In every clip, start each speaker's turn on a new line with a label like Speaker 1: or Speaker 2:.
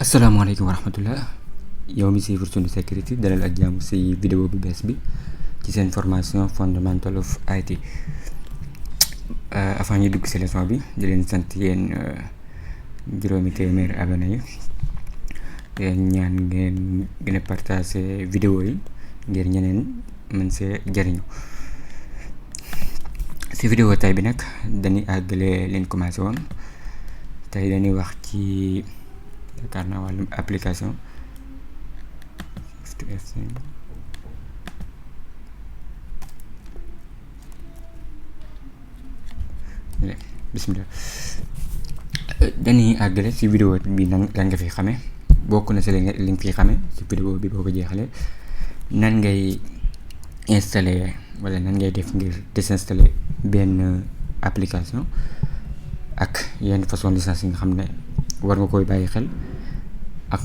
Speaker 1: asalaamaaleykum wa rahmatullah yow mi suivre Sunu Sécurité dalal ak jàmm si vidéo bu bees bi ci seen formation Fundamental of IT. Avant ñu dugg si leçon bi di leen sant yéen juróomi téeméer abonné yi te ñaan ngeen gën a partager vidéo yi ngir ñeneen mën see jariñu. si vidéo tay bi nag dañuy àggale leen commencé woon tey dañuy wax ci yaakaar naa wàllum application bismillah. Dañuy àggale si vidéo bi nan lan nga fi xamee bokk na si li nga fi xamee si vidéo bi boo ko jeexalee nan ngay installer wala nan ngay def ngir désinstaller benn application ak yenn façon licence yi nga xam ne war nga koy bàyyi xel ak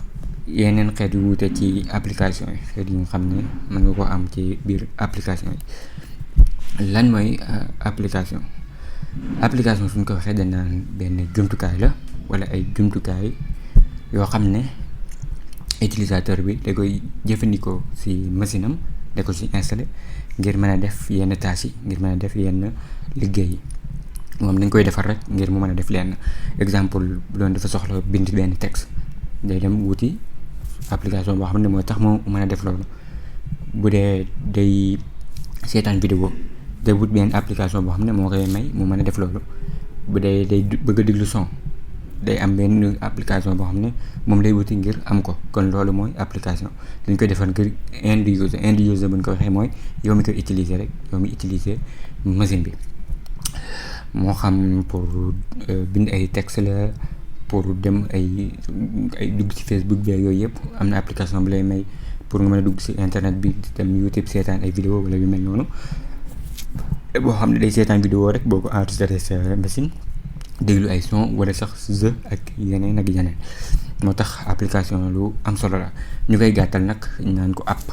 Speaker 1: yeneen xeet yu wuute ci application yi xeet yi nga xam ne mën nga ko am ci biir application yi. lan mooy application suñ ko waxee dañ naan benn jumtukaay la wala ay jumtukaay yoo xam ne utilisateur bi da koy jëfandikoo si machine am da ko si installé ngir mën a def yenn tâches yi ngir mën a def yenn liggéey yi. moom dañ koy defar rek ngir mu mën a def lenn exemple bu doon dafa soxla bind benn texte day dem wuti application boo xam ne mooy tax mu mën a def loolu. bu dee day seetaan vidéo day wut benn application boo xam ne moo koy may mu mën a def loolu. bu dee day bëgg a déglu son day am benn application boo xam ne moom lay wuti ngir am ko kon loolu mooy application dañ koy defar ngir end user bu ñu ko waxee mooy yow mi koy utiliser rek yow mi utiliser machine bi. moo xam pour bind ay texte la pour dem ay dugg ci Facebook bi yooyu yëpp am na application bi lay may pour nga mën a dugg ci internet bi dem YouTube seetaan ay vidéo wala yu mel noonu. boo xam ne day seetaan vidéo rek boo ko enregistré sa machine déglu ay son wala sax jeu ak yeneen ak yeneen moo tax application lu am solo la. ñu koy gàttal nag naan ko app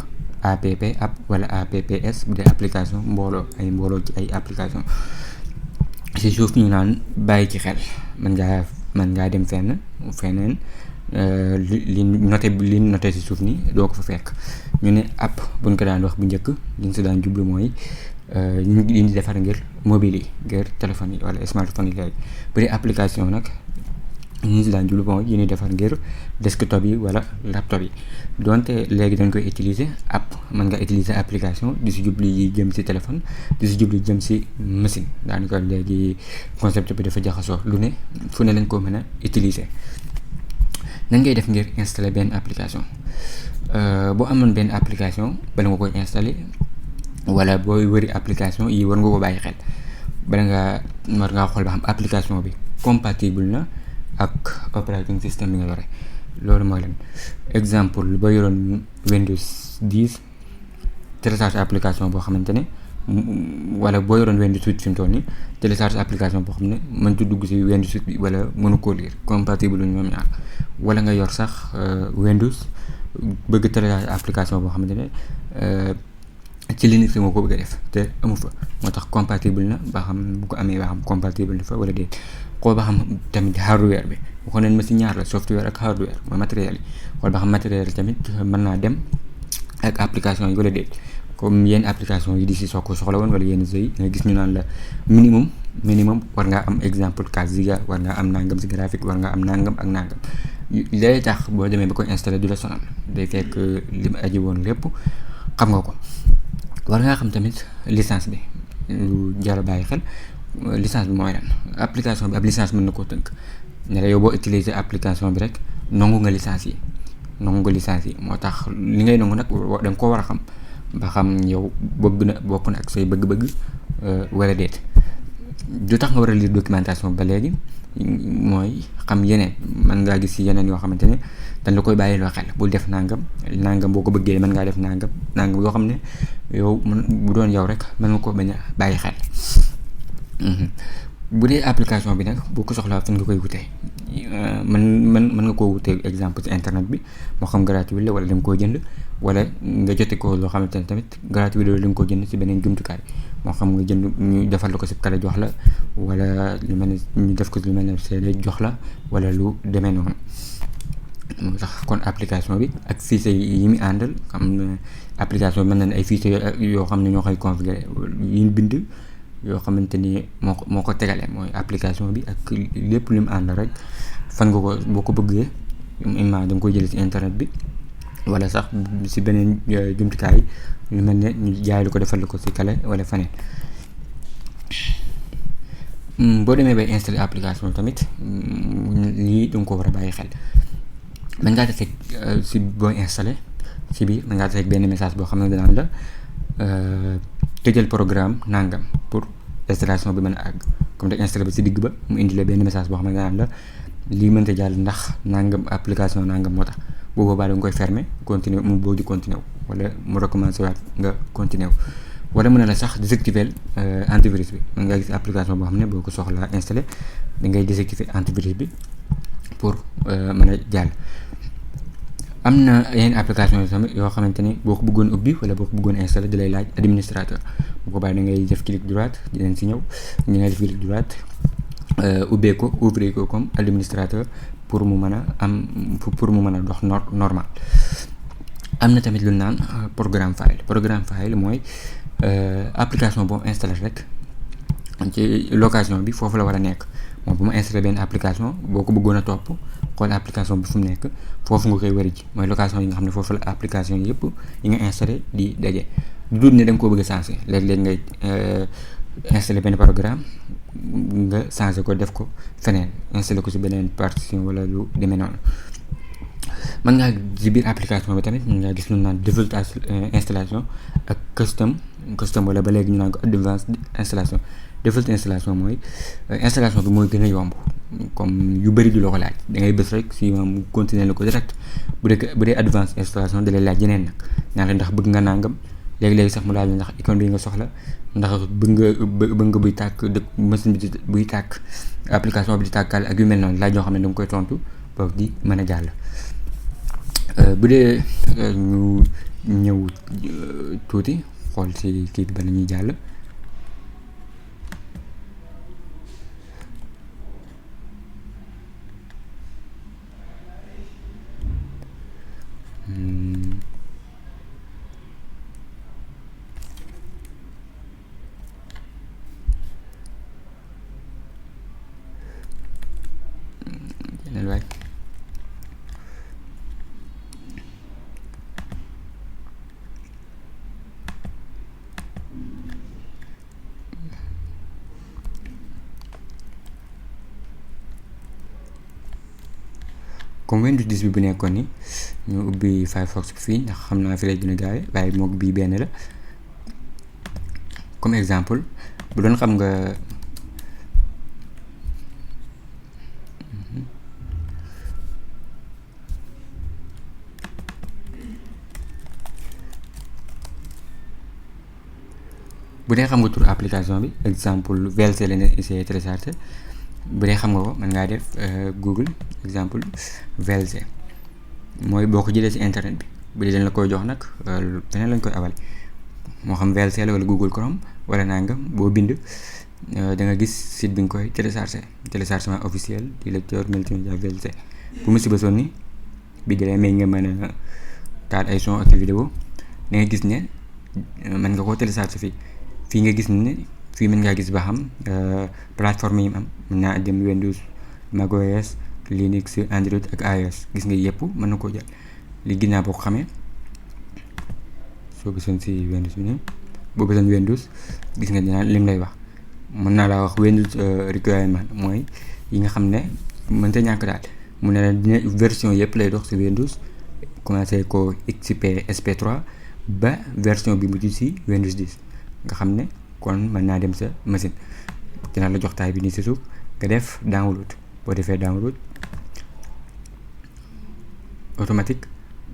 Speaker 1: wala apps bu dee application mbooloo ci ay application. si suuf ñu naan bàyyi ci xel mën ngaa dem feneen li noté si suuf ni doo ko fa fekk. ñu ne app buñ ko daan wax bu njëkk liñ si daan jublu mooy ñu di defar ngir mobile yi ngir téléphone yi wala smartphone yi léegi. bu dee application nag ñu si daan jublu mooy yi ñuy defar ngir desktop yi wala laptop yi donte léegi dañ koy utiliser app mën nga utiliser application di si jublu yi jëm si téléphone di si jublu jëm si machine daanaka léegi concept bi dafa jaxasoo lu ne fu ne lañ ko mën a utiliser. nan ngay def ngir installer benn application boo amoon benn application bala nga koy installer wala booy wëri application yi war nga ko bàyyi xel war ngaa xool ba xam application bi compatible na ak operating system bi nga yore. loolu mooy lan exemple boo yoroon Windows 10 télécharge application boo xamante ne wala boo yoroon Windows 8 fi mu toll nii télécharge application boo xam ne mënut dugg si Windows 8 bi wala mënu koo lire compatible lu ñoom ñaar. wala nga yor sax Windows bëgg télécharge application boo xamante ne ci Linux moo ko bëgg a def te amu fa moo tax compatible na ba xam bu ko amee ba xam compatible na fa wala déet. xool ba xam tamit hardware bi waxoon nañ ma si ñaar la software ak hardware mooy matériel yi xool ba xam matériel tamit mën naa dem ak application yi wala déet. comme yenn application yi di si soxla woon wala yenn jeux nga gis ñu naan la minimum war ngaa am exemple 4 giga war ngaa am nangam si graphique war ngaa am nangam ak nangam. lay tax boo demee ba koy installé du la sonal day fekk li mu aji woon lépp xam nga ko. war ngaa xam tamit licence bi lu jar a bàyyi xel. licence bi mooy lan application bi ab licence mën na koo tënk ne la yow boo utiliser application bi rek nangu nga licence yi moo tax li ngay nangu nag da nga koo war a xam ba xam yow bokk na ak say bëgg-bëgg wala déet. du tax nga war a lire documentation ba léegi mooy xam yeneen mën ngaa gis yeneen yoo xamante ne dañ la koy bàyyi loo xel bul def nangam boo ko bëggee mën ngaa def nangam yoo xam ne yow bu doon yow rek mën nga koo bañ a bàyyi xel. bu dee application bi nag boo ko soxlaa fan nga koy wutee mën nga koo wutee exemple ci internet bi moo xam gratuit la wala da nga koo jënd wala nga jote ko loo xamante ne tamit gratuit la da nga koo jënd ci beneen jumtukaay moo xam nga jënd ñu defal la ko ci kala jox la wala lu mel ne ñu def ko lu mel ne CD jox la wala lu demee noonu. moo tax kon application bi ak fichier yi mu àndal xam ne application bi mën na ne ay fichier yoo xam ne ñoo koy configurer yi ñu bind yoo xamante ni moo ko tegale mooy application bi ak lépp lu mu àndal rek fan nga ko boo ko bëggee image da nga koy jëlee ci internet bi wala sax ci beneen jumtukaay lu mel ne ñu jaay lu ko defal ko ci kale wala faneen. boo demee bay installer application tamit lii da nga ko war a bàyyi xel. mën ngaa def si booy installé si biir mën ngaa def benn message boo xam ne danaan la tëjal programme nangam pour installation bi mën a àgg comme da installé ba si digg ba mu indi la benn message boo xam ne danaan la lii mënta jàll ndax nangam application nangam moo tax bu boobaa da nga koy fermer continuer mu boo di continuer wala mu recommencer waat nga continuer wala mën na la sax désactiver antivirus bi mën ngaa gis application boo xam ne boo ko soxlaa installé da ngay désactiver antivirus bi pour mën a jàll. am na yeneen application yi tamit yoo xamante ni boo ko bëggoon ubbi wala boo ko bëggoon installé da lay laaj administrateur bu ko bàyyi da ngay def clic droite di leen si ñëw ñu ngay def clic droite ubbee ko ouvrir ko comme administrateur pour mu mën a am pour mu mën a dox normal. am na tamit lu naan programme file mooy application boo installé rek ci location bi foofu la war a nekk moom bu ma installé benn application boo ko bëggoon a topp xool application bi fu mu nekk foofu nga koy wari ji mooy location yi nga xam ne foofu la application yëpp yi nga installé di daje du dul ne da nga koo bëgg a changé léeg-léeg ngay installé benn programme nga changé ko def ko feneen installé ko si beneen partition wala lu demee noonu. mën ngaa ci biir application bi tamit mën ngaa gis lu naan default installation ak custom wala ba léegi ñu naan ko advanced installation. default installation mooy installation bi mooy gën a yomb comme yu bëri du la ko laaj da ngay bës rek si mu continuer la ko direct bu dee advanced installation da lay laaj yeneen nag ñaare ndax bëgg nga nangam léegi-léegi sax mu laaj ndax icône bi nga soxla ndax bëgg nga buy tàkk dëkk machine bi buy tàkk application bi di tàkkal ak yu mel noonu laaj yoo xam ne da nga koy tontu boobu di mën a jàll. bu dee ñu ñëw tuuti xool si kii bi bala ñuy jàll. comme Windows 10 bi bu nekkoon ni ñu ubbi Firefox bi fii ndax xam naa fi lay gën a gaawe waaye mook bii benn la comme exemple bu doon xam nga bu dee xam nga tur application bi exemple VLC la ne essayé téléchargé bu dee xam nga ko mën ngaa def Google exemple VLC mooy boo ko jëlee ci internet bi bu dee dañ la koy jox nag feneen lañ koy awal moo xam VLC la wala Google Chrome wala nangam boo bind da nga gis site bi nga koy téléchargement officiel du lecteur multimédia VLC bu mu si bësoon ni bi di lay may nga mën a taal ay son ak vidéo da nga gis ne mën nga koo télécharger fii nga gis ne fii mën ngaa gis ba xam plateforme yi am mën naa dem Windows macOS Linux Android ak iOS gis nga yëpp mën na koo jël li ginnaaw boo ko xamee soo gisoon si Windows bi nii boo gisoon Windows gis nga dinaa lim lay wax mën naa laa wax Windows requirement mooy yi nga xam ne mënta ñàkk daal mu ne la dina version yëpp lay dox si Windows commencé ko XP SP3 ba version bi mujj si Windows 10 nga xam ne kon mën naa dem sa machine dina la jox taay bi nii si suuf nga def download boo defee download automatique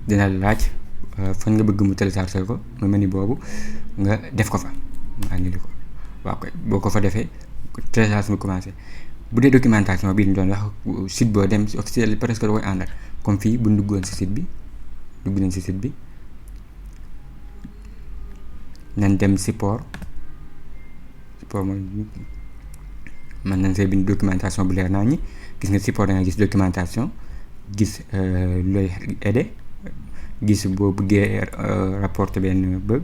Speaker 1: dina la laaj fan nga bëgg mu télécharger ko mu mel ni boobu nga def ko fa mu annulé ko waaw kay boo ko fa defee télécharge mu commencé bu dee documentation bii ñu doon wax site boo dem si officiel presque da koy àndal comme fii bu duggoon si site bi dugg nañ si site bi nañ dem support mooy mën nañ see bind documentation bu leer naa ñi gis nga support da nga gis documentation gis looy aider, gis boo bëggee rapporter benn bug,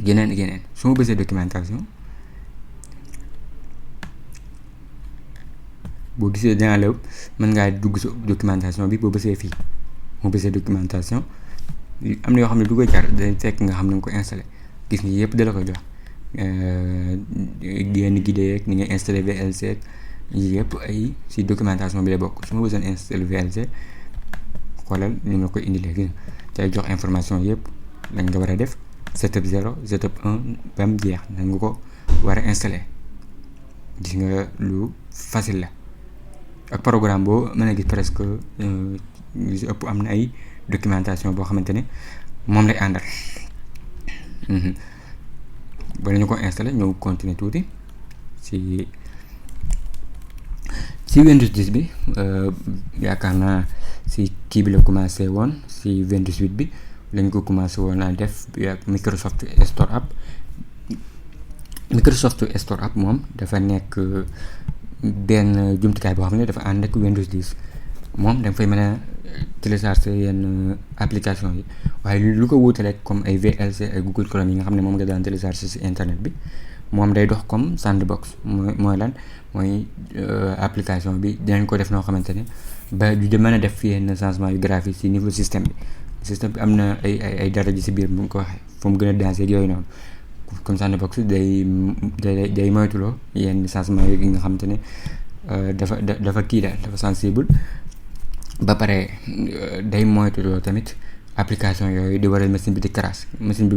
Speaker 1: yeneen su ma bësee documentation boo gisee dinaa la mën ngaa dugg sa documentation bi boo bësee fii moo bësee documentation am na yoo xam ne du ko jar day fekk nga xam ne nga ko installé gis nga yëpp da la ko jox yenn guide yeeg ni nga installé VLC yëpp ay si documentation bi lay bokk. su ma bësoon installé VLC xoolal ni ma koy indi léegi tey jox information yëpp lañ nga war a def setup 0 setup 1 ba mu jeex nañ nga ko war a installé. gis nga lu facile la ak programme boo mën a gis presque si ëpp am na ay documentation boo xamante ne moom lay àndal. ba nañu ko installé ñëw continuer tuuti si Windows 10 bi yaakaar naa si kii bi la commencé woon si Windows 8 bi lañ ko commencé woon a def ak Microsoft Store App moom dafa nekk benn jumtukaay boo xam ne dafa ànd ak Windows 10 moom da nga fay mën a télécharger yenn application yi waaye lu ko wuutale comme ay VLC ay Google Chrome yi nga xam ne moom nga daan télécharger si internet bi moom day dox comme sandbox mooy lan mooy application bi dinañ ko def noo xamante ne ba du mën a def yenn changement yu graphique si niveau système bi am na ay dara ji si biir bu ñu ko waxee fu mu gën a dansé ak yooyu noonu comme sandbox day moytuloo yenn changement yi nga xamante ne dafa kii daal dafa sensible ba pare day moytuloo tamit application yooyu di waral machine bi di crash machine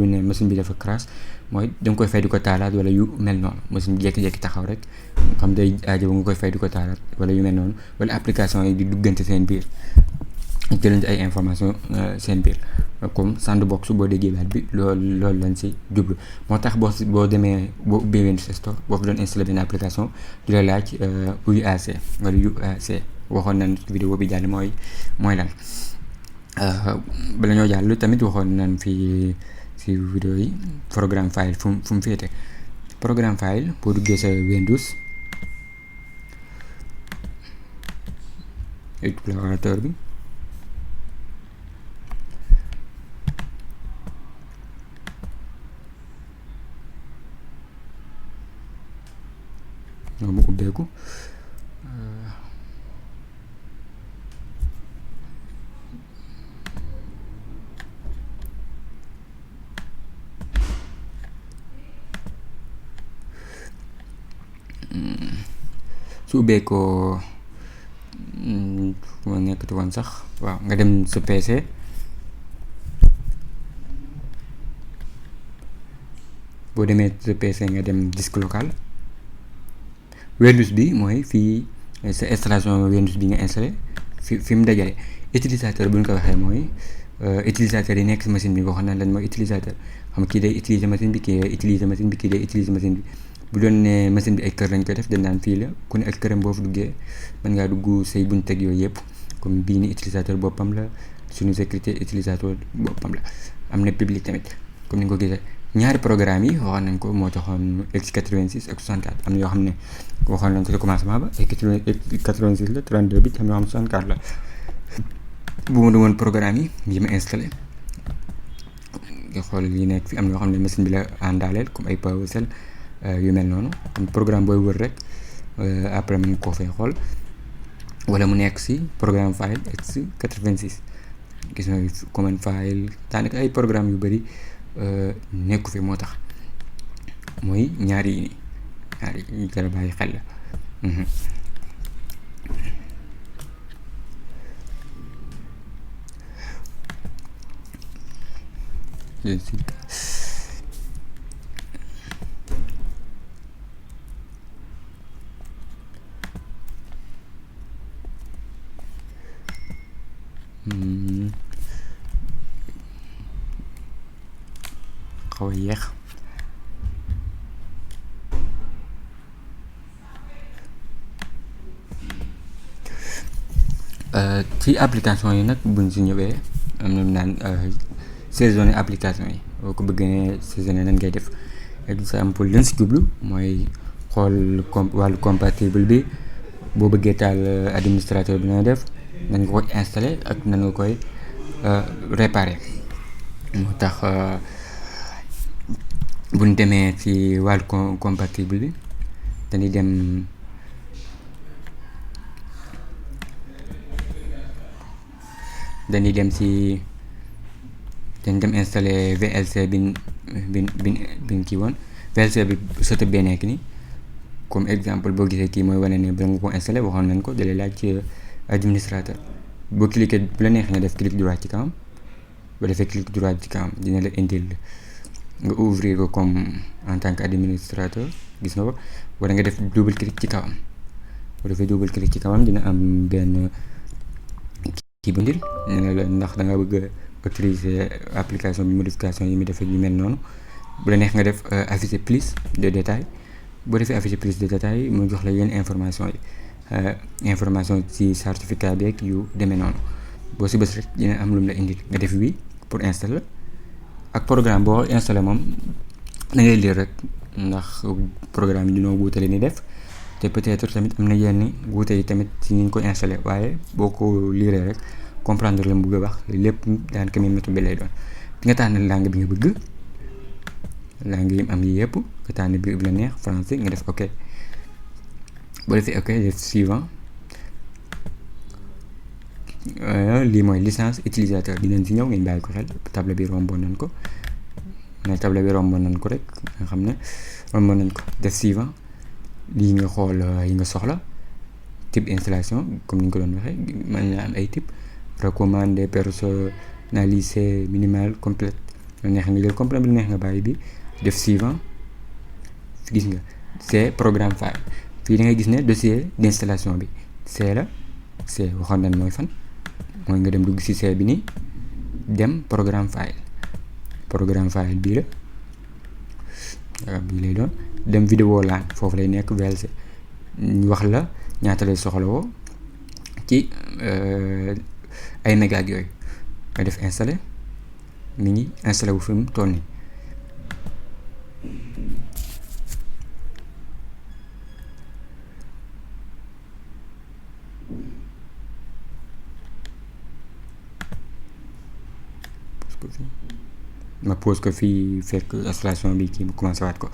Speaker 1: bi dafa crash mooy da nga koy fay di ko taalaat wala yu mel noonu machine bi jékki-jékki taxaw rek xam day aajo nga koy fay di ko taalaat wala yu mel noonu wala application yi di duggante seen biir jëlante ay information seen biir comme sandbox boo déggee baat bi loolu lañ si jublu moo tax boo demee boo ubbee Windows Store boo fi doon installé benn application di la laaj UAC wala UAC waxoon nañ vidéo bi jàll mooy lan bala ñoo jàll tamit waxoon nañ fi si vidéo yi programme file fu mu féete programme file boo duggee sa Windows explorateur bi ñoo mu ubbeeku su ubbeekoo moo nekkati woon sax waaw nga dem sa PC boo demee sa PC nga dem disque local Windows bi mooy fii sa installation Windows bi nga installé fi mu dajale utilisateur bu ñu ko waxee mooy utilisateur yi nekk si machine bi waxoon na lan mooy utilisateur xam kii day utiliser machine bi kii day utiliser machine bi kii day utiliser machine bi bu doon ne machine bi ay kër lañ ko def dañ naan fii la ku ne ak këram boo fa duggee mën ngaa dugg say buñ teg yooyu yëpp comme bii ni utilisateur boppam la suñu sécurité utilisateur boppam la am na public tamit comme ni nga ko gisee ñaari programme yi waxoon nañ ko moo taxoon x86 ak 64 am na yoo xam ne waxoon nañ ko ci commencement ba x86 la 32 bits am na yoo xam 64 la bu ma demoon programme yi ma installé nga xool yi nekk fi am na yoo xam ne machine bi la àndaaleel comme ay PowerShell yu mel noonu programme booy wër rek après mën koo fay xool wala mu nekk si programme file x86 gis nga command file daanaka ay programme yu bëri nekku fi moo tax mooy ñaari yi ñu jar a bàyyi xel la xaw a yéex ci application yi nag buñ si ñëwee am na naan saisonner application yi boo ko bëggee saisonner nan ngay def exemple liñ si jublu mooy xool wàllu compatible bi boo bëggee taal administrateur bi na def nan nga koy installer ak nan nga koy réparer. moo tax buñ demee ci wàllu compatible bi dañuy dem ci dañ dem installer VLC bin kii woon. VLC bi setup bee nekk ni comme exemple boo gisee kii mooy wane ne ba nga ko installer waxoon nañ ko dalee laaj ci administrateur. boo cliquer bu la neexee nga def clic droit ci kawam, boo defee clic droit ci kawam dina la indil nga ouvrir ko comme en tant que administrateur, gis nga ko. wala nga def double clic ci kawam, boo defee double clic ci kawam dina am benn kii bu ndil ne la ndax da nga bëgg autoriser application bi modification yi mu def yu mel noonu. bu la neex nga def afficher plus de détails. boo defee afficher plus de détails mu jox la yenn information yi, information ci certificat bi ak yu demee noonu. boo si bës rek dina am lu mu la indil nga def oui pour installer. ak programme boo installé moom da ngay lire rek ndax programme yi dinoo wuutale ni def te peut-être tamit am na yenn wuute yi tamit ci ni ñu ko installé, waaye boo ko lire rek comprendre la mu bëgg a wax lépp daanaka même méthode bi lay doon. nga tànn langue bi nga bëgg, langue yi am yi yëpp nga tànn bi la neex, français nga def ok. boo defee ok def suivant. lii mooy licence utilisateur dinañ ci ñëw ngeen bàyyi ko xel. table bi romboon nañ ko rek nga xam ne romboon nañ ko. def suivant. lii nga xool yi nga soxla, type installation comme ni ñu ko doon waxee mën na am ay type recommandé, personnalisé, minimal, complète. lu neex nga jël complet, lu neex nga bàyyi bi. def suivant. gis nga c'est programme file. fii da ngay gis ne dossier d'installation bi C la. C waxoon nañ mooy fan, mooy nga dem dugg ci C bi nii dem programme file bii la bii lay doon. dem vidéo LAN foofu lay nekk VLC. ñu wax la ñaata lay soxlawoo ci ay méga ak yooyu nga def installé. mi ngi installé wu fi mu toll nii. ma pause ko fii fekk installation bi kii mu commencé waat ko.